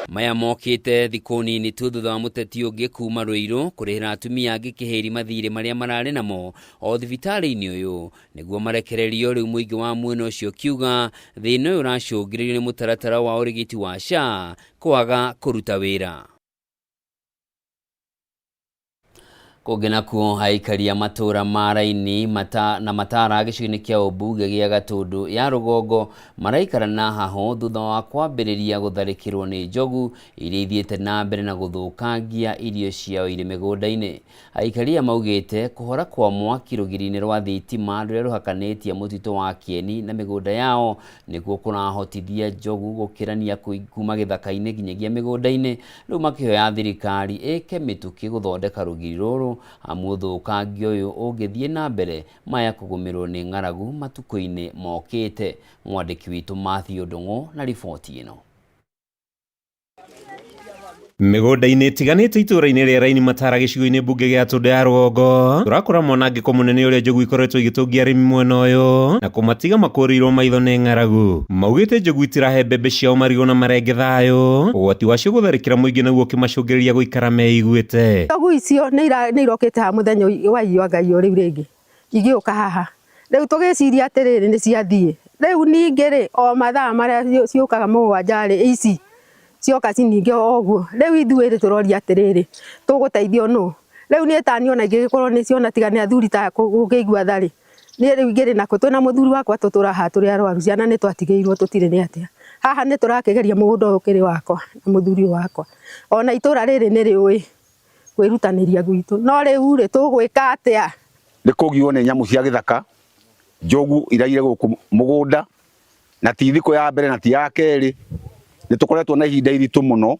Maya mokĩte thikũ nini tu thutha wa mũteti ũngĩ kuma Ruiru kũrĩhĩra atumia angĩ kĩhĩri mathirĩ marĩa mararĩ namo o thibitarĩ-inĩ ũyũ nĩguo marekererio. Rĩu mũingĩ wa mwena ũcio ũkiuga thĩna ũyũ ũracũngĩrĩrio nĩ mũtaratara wa ũrigiti wa SHA kwaga kũruta wĩra. Kũngĩ nakuo aikari a matũũra ma Raini na Matara gĩcigo-inĩ kĩa ũmbunge gĩa Gatũndũ ya rũgongo maraikara na hahũ thutha wa kwambĩrĩria gũtharĩkĩrwo nĩ njogu iria ithiĩte na mbere na gũthũkangia irio ciao irĩ mĩgũnda-inĩ. Aikari aya maugĩte kũhora kwa mwaki rũgiri-inĩ rwa thitima rũrĩa rũhakanĩtie mũtitũ wa Kieni na mĩgũnda yao nĩkuo kũrahotithia njogu gũkĩrania kuma gĩthaka-inĩ nginyagia mĩgũnda-inĩ. Rĩu makĩhoya thirikari ĩke mĩtũkĩ gũthondeka rũgiri rũrũ amu ũthũkangia ũyũ ũngĩthiĩ na mbere maya kũgũmĩrwo nĩ ng'aragu matukũ-inĩ mokĩte. Mwandĩki witũ Matthew Ndung'u na riboti ĩno. Mĩgũnda-inĩ ĩtiganĩte itũũra-inĩ rĩa Raini Matara gĩcigo-inĩ mbunge gĩa Tũndũ ya rũgongo tũrakora mwanangĩko mũnene ũrĩa njogu ikoretwo igĩtũngia arĩmi mwena ũyũ na kũmatiga makũrĩirwo maitho nĩ ng'aragu. Maugĩte njogu itirahe mbembe ciao marigũ na marenge thayũ, ũgwati wacio gũtharĩkĩra mũingĩ naguo ũkĩmacũngĩrĩria gũikara meiguĩte. Njogu icio nĩ irokĩte haha mũthenya wa irio Ngai o rĩu rĩngĩ igĩũka haha rĩu tũgĩciria atĩrĩrĩ nĩ ciathiĩ. Rĩu ningĩ rĩ o mathaa marĩa ciũkaga mũgwanja rĩ ici cioka ciningĩ o ũguo. Rĩu ithuĩ rĩ tũroria atĩrĩrĩ tũgũteithio nũ? Rĩu niĩ ta niĩ ona ingĩgĩkorwo nĩ ciona tiga nĩ athuri ta gũkĩigua tha rĩ niĩ rĩu ingĩrĩ nakũ? Twĩna mũthuri wakwa tũtũraga haha tũrĩ arwaru, ciana nĩ twatigĩirwo tũtirĩ nĩ atĩa. Haha nĩ tũrakĩgeria mũgũnda ũyũ ũkĩrĩ wakwa na mũthuri ũyũ wakwa, ona itũra rĩrĩ nĩ rĩũĩ kwĩrutanĩria gwitũ, no rĩu rĩ tũgwĩka atĩa? Nĩ kũgio nĩ nyamũ cia gĩthaka, njogu iraire gũkũ mũgũnda, na ti thikũ ya mbere na ti ya kerĩ. Nĩ tũkoretwo na ihinda iritũ mũno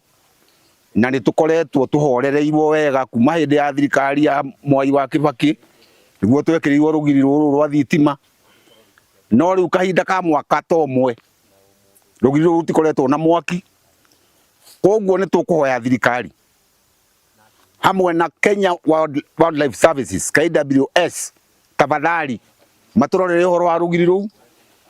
na nĩ tũkoretwo tũhorereirwo wega kuma hĩndĩ ya thirikari ya Mwai wa Kibaki nĩguo twekĩrirwo rũgiri rũrũ rwa thitima, no rĩu kahinda ka mwaka ta ũmwe rũgiri rũrũ rũtikoretwo na mwaki. Koguo nĩ tũkũhoya thirikari hamwe na Kenya Wildlife Services KWS tafadhali matũrorere ũhoro wa rũgiri rũu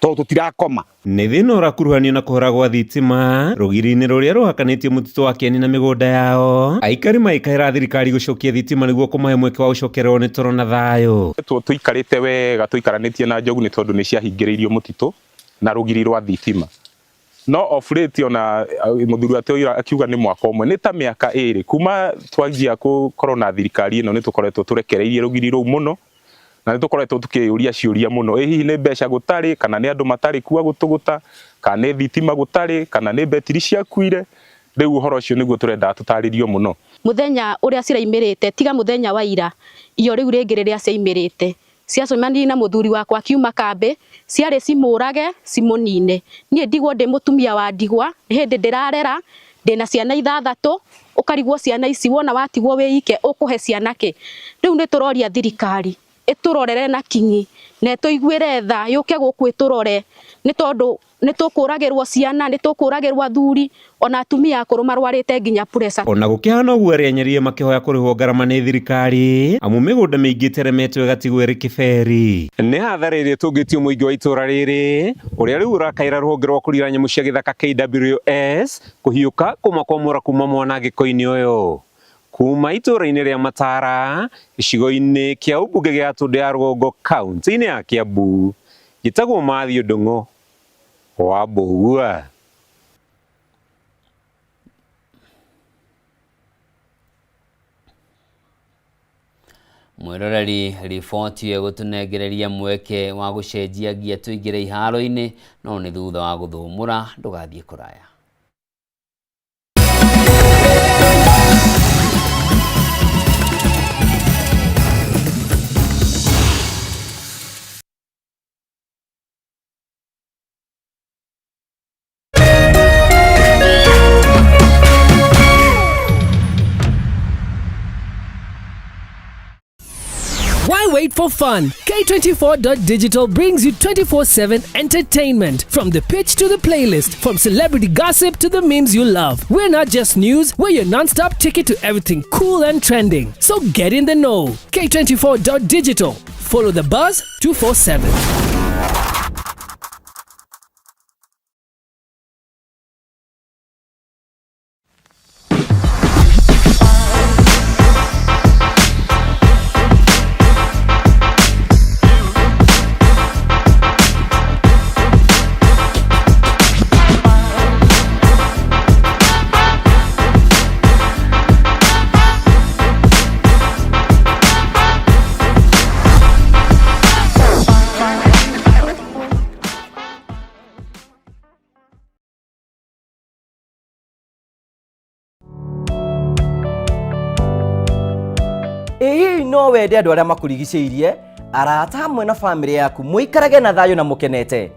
tondũ tũtirakoma. Nĩ thĩna ũrakuruhanio na kũhora gwa thitima rũgiri-inĩ rũrĩa rũhakanĩtie mũtitũ wa Kieni na mĩgũnda yao. Aikari magĩkaĩra thirikari gũcokia thitima nĩguo kũmahe mweke wa gũcokererwo nĩ toro na thayũ. Tũikarĩte wega tũikaranĩtie na njogu nĩ tondũ nĩ ciahingĩrĩirio mũtitũ na rũgiri rwa thitima. No off late ona mũthuri wa akiuga nĩ mwaka ũmwe, nĩ ta mĩaka ĩrĩ kuma twanjia gũkorwo na thirikari ĩno nĩ tũkoretwo tũrekereirie rũgiri rũu mũno na nĩ tũkoretwo tũkĩyũria ciũria mũno, ĩ hihi nĩ mbeca gũtarĩ kana nĩ andũ matarĩ kuo gũtũgũta kana nĩ thitima gũtarĩ kana nĩ betiri ciakuire. Rĩu ũhoro ũcio nĩguo tũrendaga tũtarĩrio mũno. Mũthenya ũrĩa ciraimĩrĩte tiga mũthenya wa ira iyo rĩu rĩngĩ rĩrĩa ciaimĩrĩte ciacemanirie na mũthuri wakwa akiuma kambĩ, ciarĩ cimũrage cimũnine. Niĩ ndigwo ndĩ mũtumia wa ndigwa, nĩ hĩndĩ ndĩrarera ndĩna ciana ithathatũ, ũkarigwo ciana ici wona watigwo wĩike ũkũhe ciana kĩ? Rĩu nĩ tũroria thirikari ĩtũrorere na kinyi na ĩtũiguĩre tha, yũke gũkũ ĩtũrore, nĩ tondũ nĩ tũkũragĩrwo ciana, nĩ tũkũragĩrwo athuri, ona atumia akũrũ marwarĩte nginya pressure. Ona gũkĩhana ũguo arĩa nyerie makĩhoya kũrĩhwo ngarama nĩ thirikari amu mĩgũnda mĩingĩ ĩteremetwo ĩgatigwo ĩrĩ kĩberi. Nĩ hathara ĩrĩa ĩtũngĩtio mũingĩ wa itũra rĩrĩ ũrĩa rĩu ũrakaĩra rũhonge rwa kũrira nyamũ cia gĩthaka KWS kũhiũka kũmakwamũra kuma mwanangĩko-inĩ ũyũ. Kuma itũra-inĩ rĩa Matara gĩcigo-inĩ kĩa ũmbunge gĩa Tũndũ ya rũgongo kaunti-inĩ ya Kiambu, njĩtagwo Matthew Ndung'u wa Mbũgua. Mwĩroreri, riboti ĩyo ĩgũtũnengereria mweke wa gũcenjia ngia tũingĩre iharo-inĩ, no nĩ thutha wa gũthũmũra, ndũgathiĩ kũraya. wait for fun? K24.digital brings you 24/7 entertainment from the pitch to the playlist, from celebrity gossip to the memes you love. We're not just news, we're your non-stop ticket to everything cool and trending. So get in the know. K24.digital. Follow the buzz 247. Ĩ hihi no wende andũ arĩa makũrigicĩirie arata hamwe na bamĩrĩ yaku mũikarage na thayũ na mũkenete?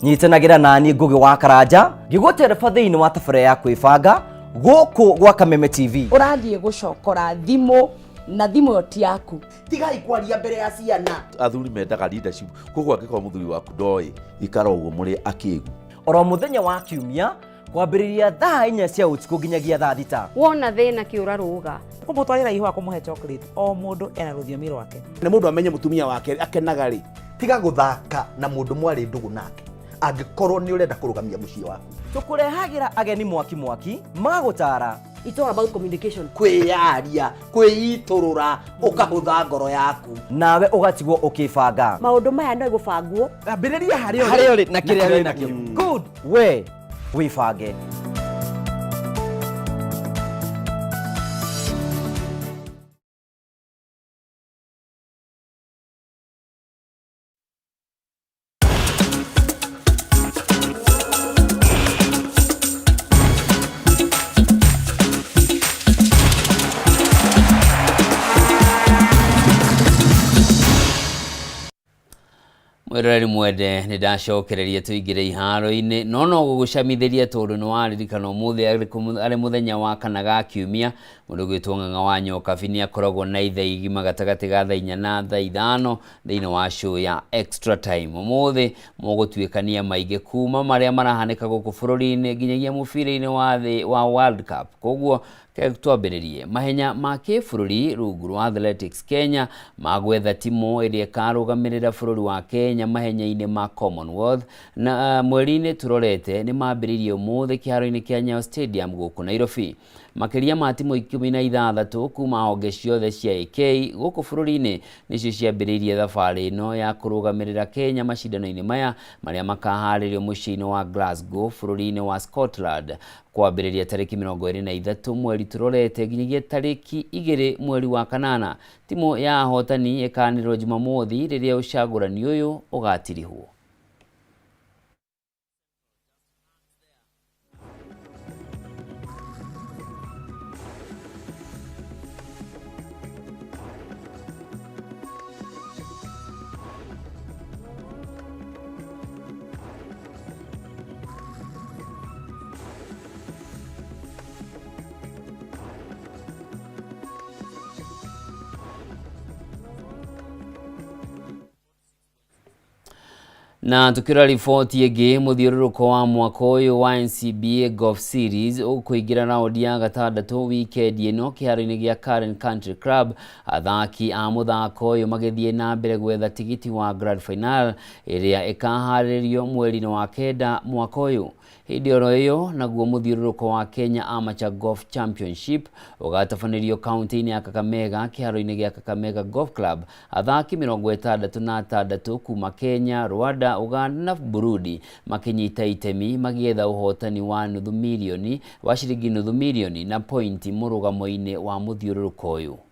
Nyitanagĩra naniĩ Ngũgĩ wa Karanja ngĩgũtereba thĩinĩ wa tabarĩra ya kwĩbanga gũkũ gwa Kameme TV. Ũrathiĩ gũcokora thimũ na thimũ ĩyo ti yaku. Tigai kwaria mbere ya ciana. Athuri mendaga leadership, koguo angĩkorwo mũthuri waku ndoĩ, ikara ũguo mũrĩ akĩgu. Oro mũthenya wa kiumia kwambĩrĩria thaa 4 cia ũtukũ nginyagia thaa 6. Wona thĩna kĩũra rũga. Kũmũtwarĩra ihũa, kũmũhe chocolate, o mũndũ ena rũthiomi rwake. Nĩ mũndũ amenye mũtumia wake akenaga rĩ. Tiga gũthaka na mũndũ mwarĩ ndũgũ nake angĩkorwo nĩ ũrenda kũrũgamia mũciĩ waku. Tũkũrehagĩra ageni mwaki mwaki magũtara. It's all about communication. Kwĩyaria, kwĩitũrũra, ũkahũtha ngoro yaku. Nawe ũgatigwo ũkĩbanga. Maũndũ maya no gũbangwo. Ambĩrĩria harĩa harĩa ũrĩ na kĩrĩa wĩ nakĩo. Good. We wĩbange. Mwĩroreri mwende, nĩ ndacokereria tũingĩre iharo-inĩ, no no gũgũcamithĩria tondũ nĩ waririkana ũmũthĩ arĩ mũthenya wa kana ga kiumia, mũndũ ũgwĩtwo Ng'ang'a wa Nyokabi nĩ akoragwo na ithaa igima gatagatĩ ga thaa 4 na thaa 5 thĩinĩ wa show ya Extra Time. Ũmũthĩ mũgũtuĩkania maingĩ kuma marĩa marahanĩka gũkũ bũrũri-inĩ nginyagia mũbira-inĩ wa thĩ wa World Cup. Koguo twambĩrĩrie mahenya ma kĩbũrũri rungu rwa Athletics Kenya ma gwetha timũ ĩrĩa ĩkarũgamĩrĩra bũrũri wa Kenya mahenya-inĩ ma Commonwealth na mweri-inĩ tũrorete nĩ mambĩrĩirie ũmũthĩ kĩharo-inĩ kĩa Nyayo Stadium gũkũ Nairobi. Makĩria ma timũ 16 kuma honge ciothe cia AK gũkũ bũrũri-inĩ nĩcio ciambĩrĩirie thabarĩ ĩno ya kũrũgamĩrĩra Kenya macindano-inĩ maya marĩa makaharĩrio mũciĩ-inĩ wa Glasgow bũrũri-inĩ wa Scotland kwambĩrĩria tarĩki 23 mweri tũrorete nginyagia tarĩki 2 mweri wa kanana. Timũ ya ahotani ĩkanĩrĩrwo Jumamothi rĩrĩa ũcagũrani ũyũ ũgatirihwo. Na tukĩrora riboti ĩngĩ, mũthiũrũrũko wa mwaka ũyũ wa NCBA Golf Series ũkũingĩra raundi ya gatandatũ wikendi ĩno kĩharo-inĩ gĩa Karen Country Club, athaki a mũthako ũyũ magĩthiĩ na mbere gwetha tigiti wa Grand Final ĩrĩa ĩkaharĩrĩrio mweri-inĩ wa 9 mwaka ũyũ. Hĩndĩ oro ĩyo naguo mũthiũrũrũko wa Kenya Amateur Golf Championship ũgatabanĩrio kaunti-inĩ ya Kakamega kĩharo-inĩ gĩa Kakamega Golf Club. Athaki 66 kuma Kenya, Rwanda, Uganda na Burundi makĩnyita itemi magĩetha ũhotani wa nuthu mirioni wa ciringi nuthu mirioni na pointi mũrũgamo-inĩ wa mũthiũrũrũko ũyũ.